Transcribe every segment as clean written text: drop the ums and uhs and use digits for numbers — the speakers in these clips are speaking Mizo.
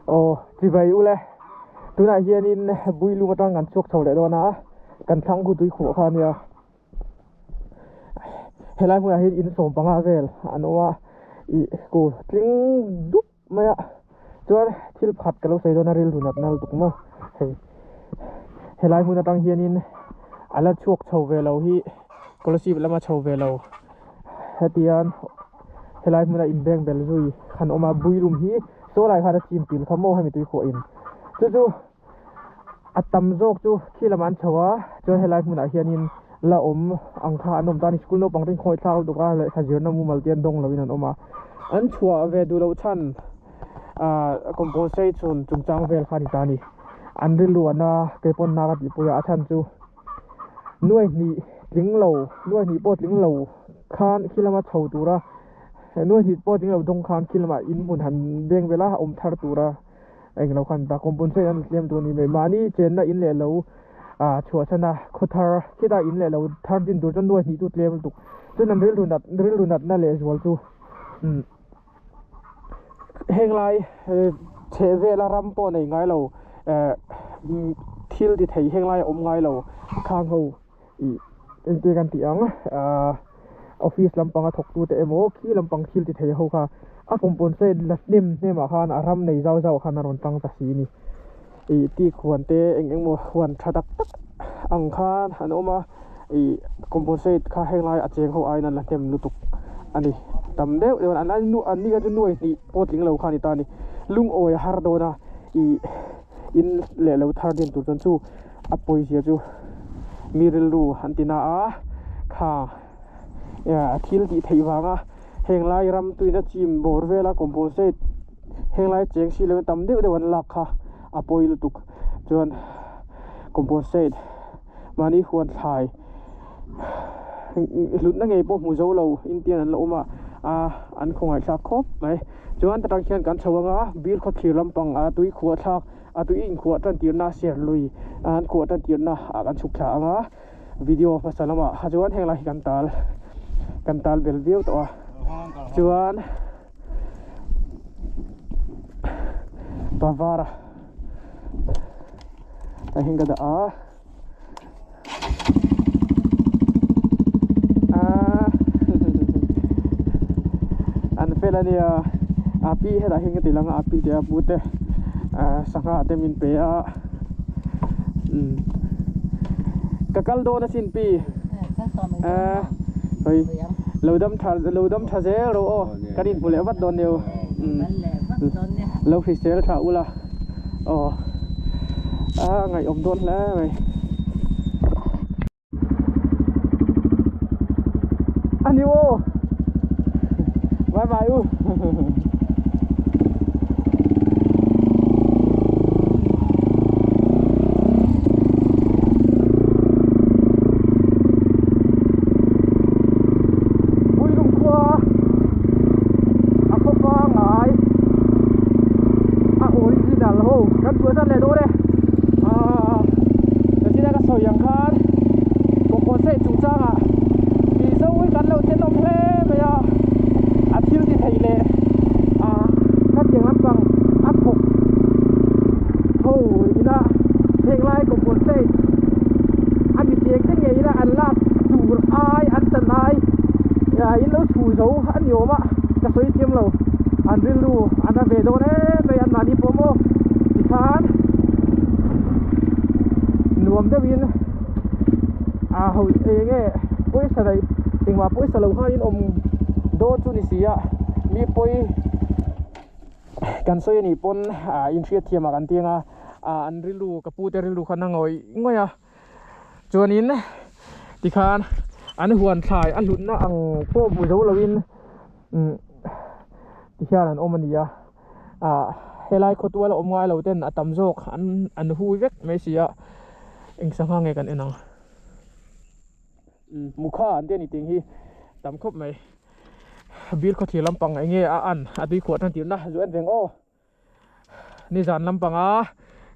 Aw chibai ule tunah hianin Builum atang kan chhuak chho leh dawn a kan thlang khu tui khuh kha ania helai hmunah hian in sawm panga vel an awm a ih ku tling dup mai a chuan thil pakhat ka lo sawi dawn a rilru nat nal tuk maw hei helai hmun atang hianin a la chhuak chho ve lo hi scholarship lama chho ve lo hetiang helai hmuna inbeng bel zui han awm a builum hi saw lai khan a chim pil kha maw hemi tuikhuah in chu chu a tam zawk chu khi lamah an chho a chuan helai hmunah hianin la awm ang kha an awm ta a ni school naupang te khawi thlak lutuk a lehkha zirna mumal te an dawng loin an awm a an chhuah ve duh loh chhan ah compensation chungchang vel kha a ni ta a ni an rilru ana keipawn na ka tihpui a a chhan chu. Nuai hnih tling lo nuai hnih pawh tling lo khan khi lama chho tura nuai hnih pawh tling lo dawng khan khi lamah in hmun han beng vel a awm thar tura englo khan ta compensate an tlem tur a ni mai mahni chenna in leh lo ah chhuahsan a khaw thar khitah in leh lo thar din tur chuan nuai hnih chu tlem lutuk chuan an rilru nat rilru natna leh zual chu umm heng lai chheh vela ram pawh nei ngai lo eh thil ti thei heng lai a awm ngai lo khang ho ih engtin kan tih ang ahh office lampanga thawk tute emaw khi lampang thil ti thei ho kha a kawmpawn se la hnem hnem ah khan a ram nei zau zau ah khan a rawn tang ta si a ni ih teak huan te eng eng emaw huan tha tak tak ang khan an awm a ih compensate kha heng lai a cheng ho aiin an la hnem lutuk a ni tam deuh deuh an an ni kha chu nuai hnih pawh tling lo kha a ni ta a ni lungawi a har dawn a ih in leh lo thar din tur chuan chu a pawizia chu mi rilru an ti na a kha thil tih theih vanga heng lai ram tuina chim bawr vela compensate heng lai cheng si lo tam deuh deuh an lak kha a pawi lutuk chuan compensate mahni huan thlai hlutna ngei pawh hmu zo lo Indian an la awm a a an khawngaih thlak khawp mai chuan ta tang hian kan chho anga bil khaw thlir lampang a tui khuah thlak a tui inkhuah tan tirna ser lui an khuah tan tirna ah kan chhuk thla anga video hmasa lamah kha chuan heng lai hi kan tal kan tal bel viau tawh a chuan Pavara a heng ka dah a ah an fel a nia a pi hetah hian ka ti lang a a pi te a pu te ah sangha te min pe a umm ka kal dawn asin pi ah hawi lo dam tha lo dam tha zel rawh aw kan inhmu leh vat dawn nia umm lo hrisel tha ula. Aw a ngaihawm dawn hle mai a ni aw bye bye u Puilung khua a khawpa ngai a original ho kan chhuah zat leh dawn e aaa nachina ka sawi ang khan kawkawn saih chungchangah Mizo hi kan lo tenawm hle mai a a thil ti thei leh aa khatiang lampang a thawk ho ina heng lai kawkawn saih a mi cheng te ngei ina an lak tur ai an chan ai in lo chhu zo a ni awm a ka sawi thiam lo an rilru a na ve dawn em mai an mahni pawh maw tikhan nuam deuhin a ho eng nge pawisa daih engmah pawisa lo khan in awm dawn chu ni si a mi pawi kan sawi anih pawn ah inhriatthiam ah kan tiang a ah an rilru ka pu te rilru khan a ngawih ngawih a. Chuanin tikhan an huan thlai a hlutna ang pawh hmu zo loin tikhian an awm a ni a ah helai khawtual a awm ngai lo ten a tam zawk an an hui vek mai si a eng sangha nge kan en ang mukha an tih a ni tih hi tam khawp mai bil khawthlir lampang eng nge a an a tui khuah tan tirna zu en reng aw. Nizan lampanga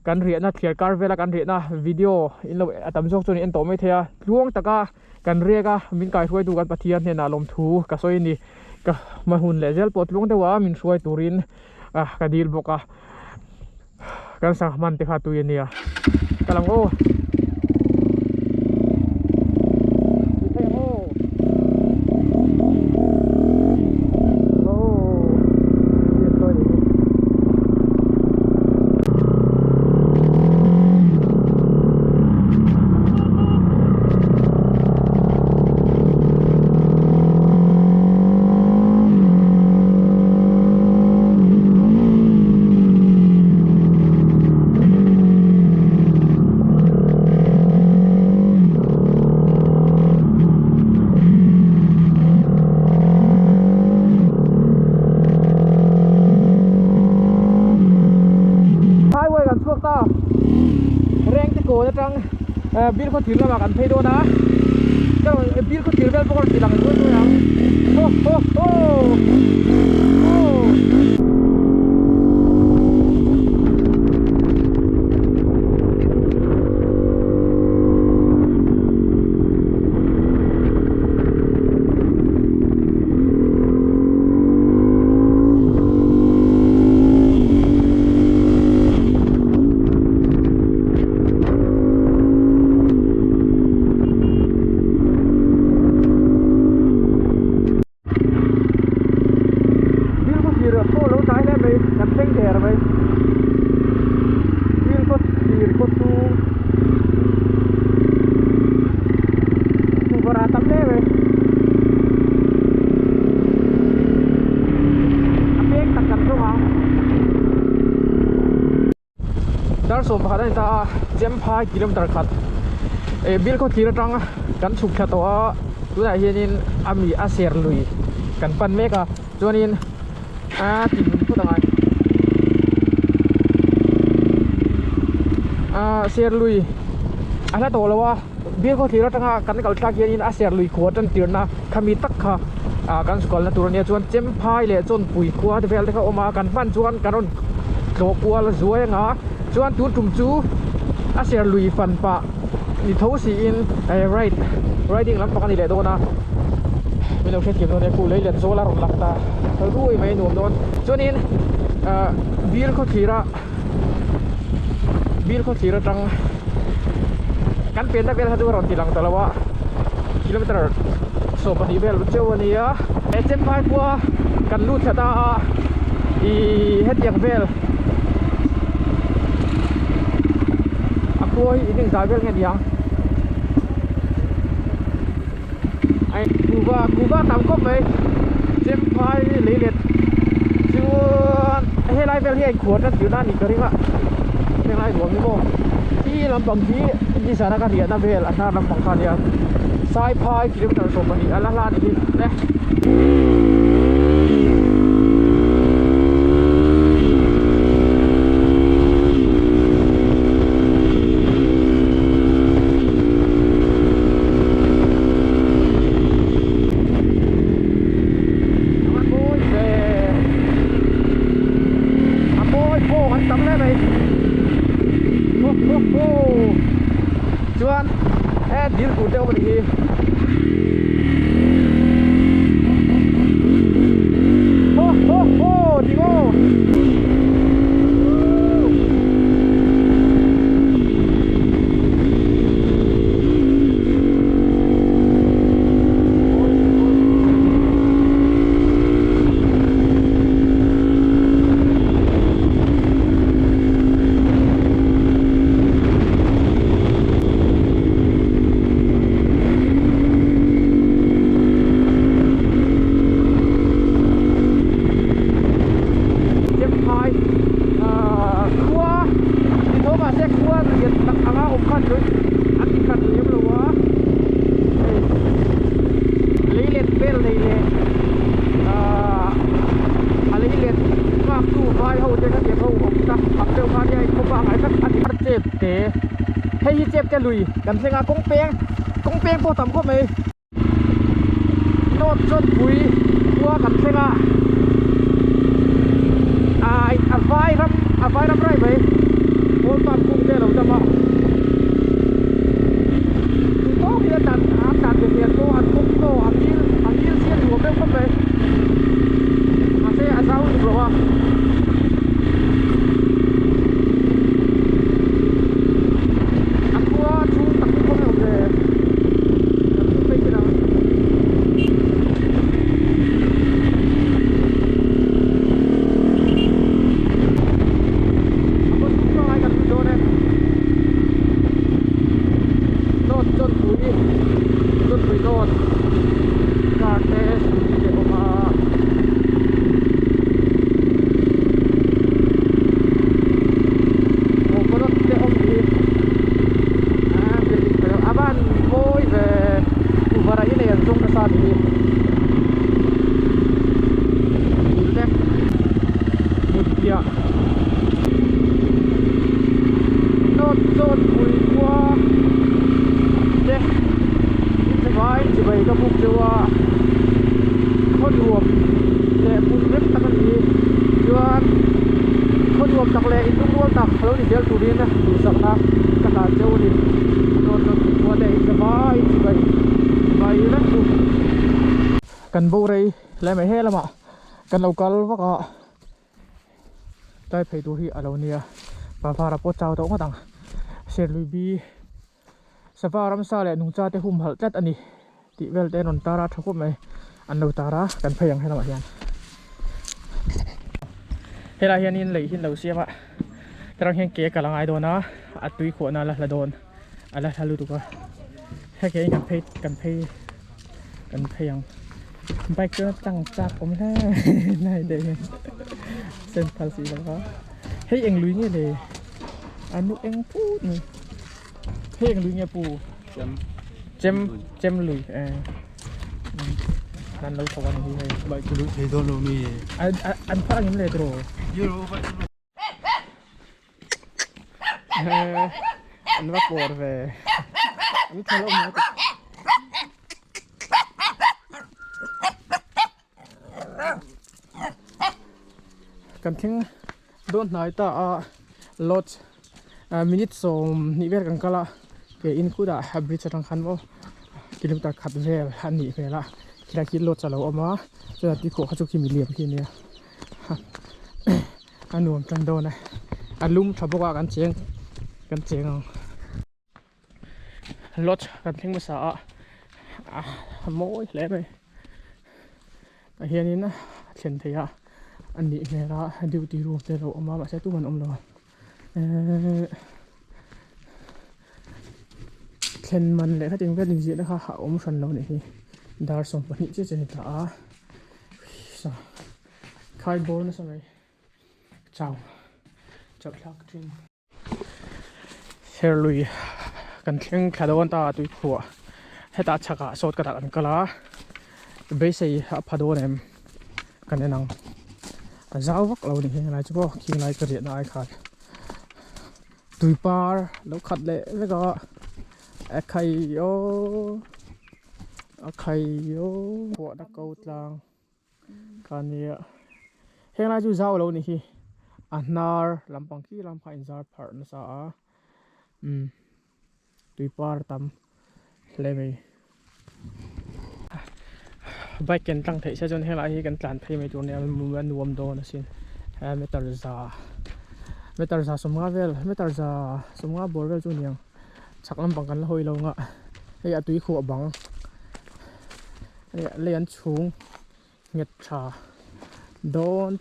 kan riahna thliar kar vela kan riahna video in lo a tam zawk chuan in en tawh mai thei a tluang taka kan riak a min kaihruaitu kan Pathian hnenah lawmthu ka sawi a ni ka hma hun leh zel pawh tluang deuha min hruai turin ah ka dil bawk a. kan sangha man te kha tui a nia ka lang aw. Highway kan chhuak ta Rengte kawn atang Bil khaw thir lamah kan phei dawn a Bil khaw thir vel pawh a rawn ti lang duai duai ang ho ho ho Bill khaw thlir pawh lo tlai hle mai kan thleng der mai Bill khaw thlir khaw chu tukverh a tam hle mai a peng tak kan zawng ang. Dar 11 a ni ta a Chemphai kilometer khat eh bil khaw thlir atang kan chhuk thla tawh a tunah hianin a mi a ser lui kan pan mek a chuanin a ti hmun phawt angai a ser lui a hla tawh lo a bil khaw thlir atanga kan kal thlak hianin a ser lui khua tan tirna khami tak kha ah kan kalna tur ania chuan Chemphai leh Chawnpui khua te vel te kha a awm a kan hman chuan kan rawn tlawh kual a zuai anga chuan tun tum chu a ser lui fan pah ni tho siin eh ride riding lampang a ni leh dawn a min lo hrethiam dawn nia khu lei lian zawl a rawn lang ta rui mai a nuam dawn chuanin ah bil khaw thlir a bil khaw thlir atang kan pianna vel kha chu a rawn ti lang ta lo a kilometer 12 vel cheu a ni a he Chemphai khua kan lut thla ta a ih hetiang vel a khua hi in engzah vel nge niang ai kuhva kuhva tam khawp mai Chemphai leilet chuan helai vel hi a inkhuar tan tirna a nih ka ring a henglai nuam hi maw khi lampang hi nizan a ka riahna vel a hnar lampang kha a nia Saiphai kilometer 12 a la hla a nih hi le. A mawi pawh an tam hle mai ho ho ho chuan he dil tur te awm a nih hi. Ho ho ho ding aw. Chemphai khua ni tho mahse khua lian tak anga awm khan chu an ti hran lem lo a hei leilet vel nei leh a leilet nghak tu vai ho te kha tiang ho awm ta ang deuh khan hian khawpa ngai vek a ni chep te hei hi chep te lui kan thleng a kawng peng kawng peng pawh tam khawp mai. North Chawnpui khua kan thleng a ah a vai ram a vai ram rai mai pawl pump kung te a lo dam a duh tawk hi a tan a tan ve hmel pawh an kawng pawh a ngil a ngil chian nuam deuh khawp mai mahse a zau lutuk lo a. zawng nasa a nih hi. Dil te hmun piah dawt dawt pui khua te in chuvai chibai ka buk deuh a khaw nuam leh hmun rem tak a ni hi chuan khaw nuam tak leh in lungrual tak lo ni zel turin duhsakna ka hlan cheu a ni dawt dawt pui khua te in chuvai chibai chibai vek chu kan bo rei hle mai he lamah kan lo kal vak a. Tlai phei tur hi a lo nia Pavara pawh chau tawh ngawt ang Serlui bi sava ramsa leh nungcha te humhalh tlat a ni tih vel te an rawn tar a tha khawp mai an lo tar a kan phei ang helamah hian helai hianin lei hi an lo siam a terang hian ke kal a ngai dawn a a tui khuahna a la hla dawn a la hla lutuk a hei ke in kan phei kan phei. Kan phei ang bike chuan a tlang chak awm hle lai te hian sen phal si lo va hei eng lui nge le a nu eng phut mai hei eng lui nge pu chem chem chem lui eh an lo thawk a ni hi hei bike chu lui thei dawn lo mi an phar ang em le tiraw An va pawr ve an tha lo mai kan thleng dawn hnai ta a lodge minute 20 vel kan kal a ke in khutah bridge atang khan maw kilometer khat vel a nih hmel a khilai khi lodge a lo awm a chuan tuikhuah kha chu khi milian khi a nia. A nuam tan dawn a a lum tha bawk a kan cheng kan cheng ang lodge kan thleng hmasa a a mawi hle mai tah hianin a thlen theih a a nih hmel a duty room te a lo awm a mahse tumah an awm lo a ehh thlen man leh khatin vel inziahna kha a awm hran lo a nih hi dar 12 chiah chiah a ni ta a. Sa khai bawr nasa mai chau chauh thlak thin. Serlui kan thleng thla dawn ta a tuikhuah hetah chhakah sawt ka dah kan kal a beisei a pha dawn em kan en ang a zau vak lo a ni heng lai chu pawh khing lai ka riahna ai khan tui par lo khat leh vek a a khai aw. A khai aw khuahna ko tlang kha nia heng lai chu zau lo ni hi a hnar lampang khi lam kha a inzar pharh nasa a umm tui par tam hle mai bike ken tlang theih se chuan helai hi kan tlan phei mai tur nia a nuam dawn asin he meter za meter za sawmnga vel meter za sawmnga bawr vel chu a ni ang. Chhak lampang kan la hawi lo nga hei a tui khuah bang hei lei an chhung nghet tha dawn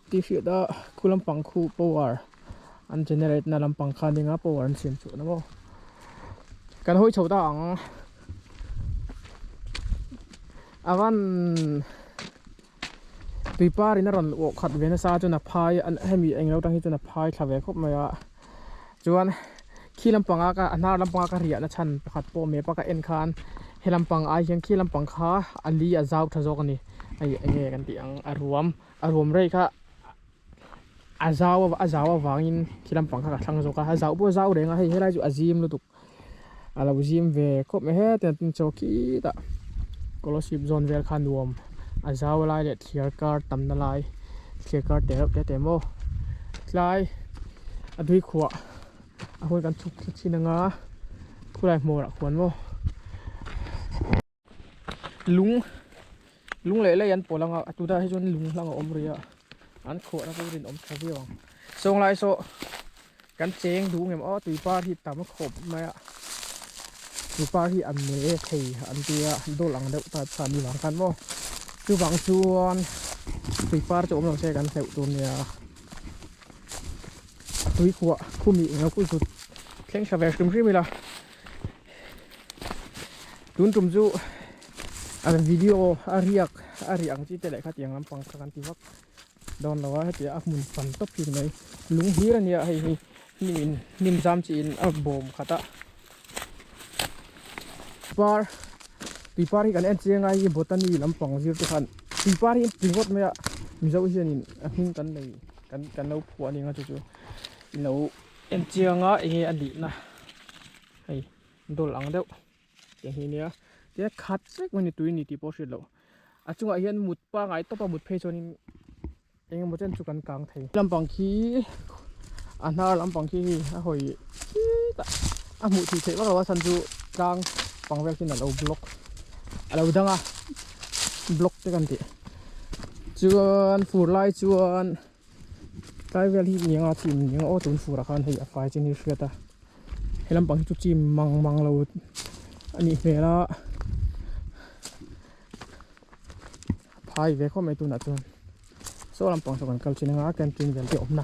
tih hriat a khu lampang khu power an generate na lampang kha nia power an siam chhuah na maw kan hawi chho ta ang a van tui par in a rawn uah khat ve nasa chuan a phai hemi englo tang hi chuan a phai thla ve khawp mai a. Chuan khi lampanga ka a hnar lampanga ka riahna chhan pakhat pawh map a ka en khan he lampang ai hian khi lampang kha a li a zau tha zawk a ni hei eng nge kan tih ang a ruam a ruam rei kha a zau a zau avangin khi lampang kha ka thlang zawk a a zau pawh a zau reng a hei helai chu a zim lutuk a lo zim ve khawp mai hetiang tin chaw khitah scholarship zawn vel kha nuam a zau lai leh thliar kar tamna lai thliar kar te reuh te te maw tlai a dui khuah a hun kan chhuk thla thin anga khulai hmawrah khuan maw lung lung leh lei an pawl anga a tunah hi chuan lung hlang a awm rih a an khuahna pawh rinawm tha viau ang sawnglai saw kan cheng duh ngem aw tui par hi tam khawp mai a tui par hi a me thei an tia dawl ang deuh type kha ani vang khan maw chuvang chuan tui par chu awm lo se kan hleuh tur nia tui khuah khumi englo khu zut thleng thla ve hrim hrim ila. Tun tum chu a video a riak a riah ang chi te leh khatiang lampang kha kan ti vak dawn lo a hetiang a hmun fan tawp hi ni mai lung hlir a nia hei hi hnim in hnim zam chi in a bawm khat a par. Tuipar hi kan en chiang a hei botany lampang zir te khan tuipar hi ti ngawt mai a mizo hianin a hming kan nei kan kan lo phuah a ni ang a chu chu ilo en chiang a enge a nihna hei dawl ang deuh te hi nia tia khat vek mai ni tui ni tih pawh hriat loh a chungah hian mut pangai tawp a mut phei chuanin eng emaw chen chu kan kang thei lampang khi a hnar lampang khi hi a hawi khitah a hmuh theih theih vak lo a chhan chu tlang pang vel khian alo block alo dang a block te kan tih chuan fur lai chuan tlai vel hi ni anga chim ni anga aw tun fur ah khan hei a fai chin hi hriat a he lampang hi chu chim mang mang lo a nih hmel a phai ve khawp mai tunah chuan saw lampang saw kan kal thin anga canteen vel te a awm na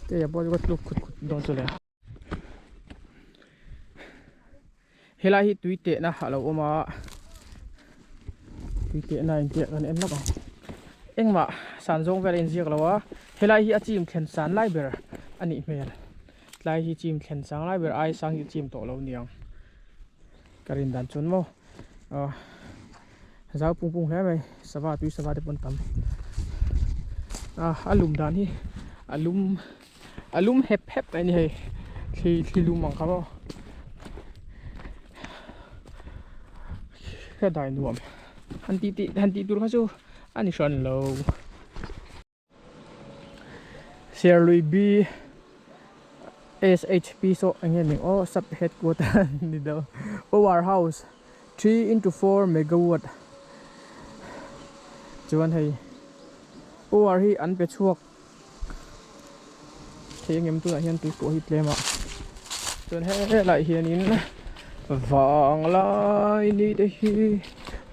te a pawh chu ka tluk khut khut dawn chu le. Helai hi tui tehna a lo awm a tui tehna in tih kan en lawk ang engmah san zawng vel a inziak lo a helai hi a chim thlen san lai ber a nih hmel tlai hi chim thlen sang lai ber ai sang hi a chim tawh lo niang ka rin dan chuan maw ah zau pung pung hle mai sava tui sava te pawh an tam ah a lum dan hi a lum. A lum hep hep mai a ni hei thli thli lum ang kha maw ka dai nuam han tih tih han tih tur kha chu a ni hran lo Serlui B SHP saw eng nge ning aw sub headquarter ni deuh power house 3 into 4 megawatt chuan hei power hi an pe chhuak. Thei engem tunah hian tui pawh hi tlem a chuan helaiah hianin vanglai ni te hi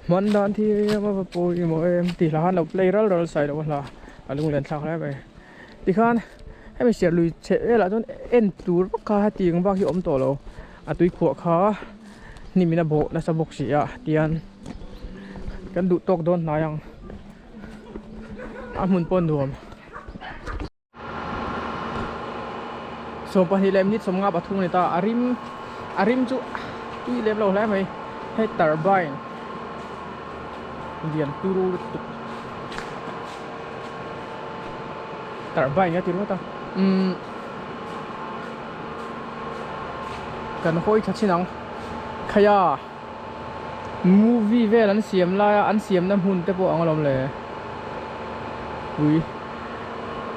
hman dan thiam a va pawimawh em tih hla khan lo play ral ral sai loh a hla a lunglen thlak hle mai tikhan hemi siar lui chheh velah chuan en tur vak kha heti ang bak hi a awm tawh lo a tui khuah kha hnim in a bawh nasa bawk si a tihian kan duh tawk dawn hnai ang. A hmun pawh nuam. 22 leh minute 53 a ni ta. A rim a rim chu tui lem lo hle mai. Hei turbine lian turu lutuk. Turbine ka ti ringawt a. Umm kan hawi tha chin ang. Khaia. Movie vel an siam lai a an siamna hmun te pawh ang alawm le pui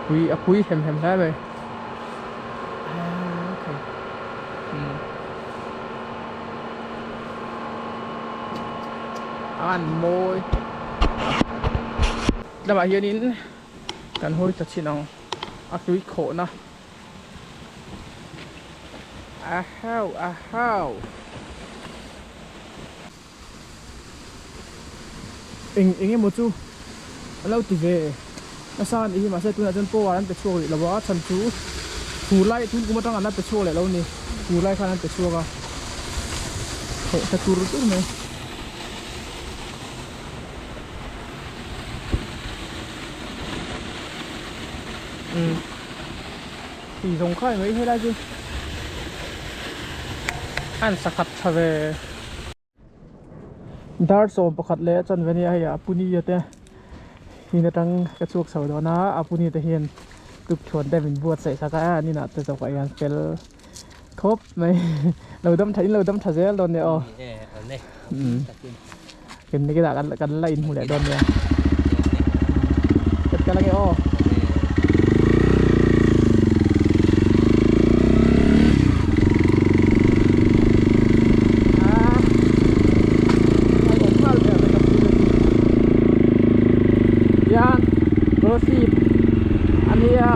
pui a pui hem hem hle mai an mawi lamah hianin kan hawi ta chin ang a tui khawhna. Ahau ahau. Eng eng emaw chu an lo ti ve nasa a nih hi mahse tunah chuan power an pe chhuak rih lo a chhan chu fur lai tun kum atang an la pe chhuak leh lo a ni fur lai khan an pe chhuak a thawh tha tur tur mai. Tih zawng khai mai helai chu a an sakhat tha ve dar 11 leh a chanve nia hei a puni te hin atang ka chhuak chho dawn a a puni te hian tukthuan te min buatsaih sak a an inah te zawk ah hian fel khawp mai lo dam tha in lo dam tha zel dawn nia aw kan la inhmu leh dawn nia. Kan kal ange aw. Hian Kolasib a nia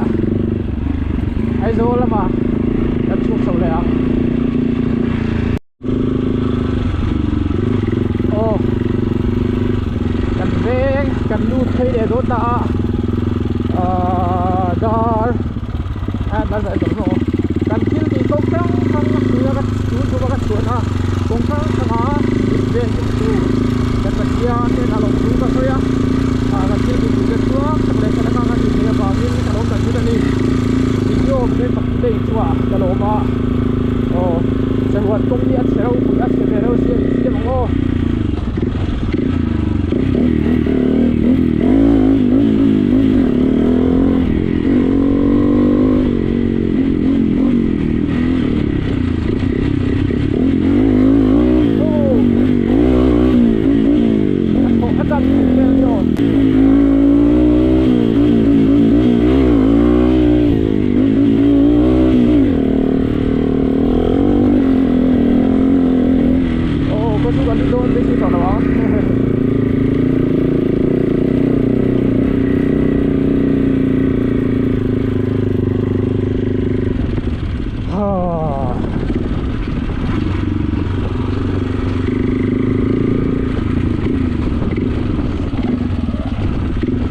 Aizawl lamah kan chhuk chho leh ang. Aw kan veng kan lut phei leh dawn ta a ahh dar a dar zah zawng zawng kan thil tih kawng hrang hrang a hnuaia ka tun tum a ka chhuah na kawng hrang hrang a min vel chu chu kan Pathian ten a lawm thu ka sawi a ah kan thil tih tur te tluang tak leh thlalak a ka tih theih avangin ka lawm tak zet a ni video min en pakhat te inchungah ka lawm a. Aw sahuan kawng hi a chhe ropui a chhe ve reuh sia insiam. Aw.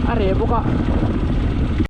A reh bawk a.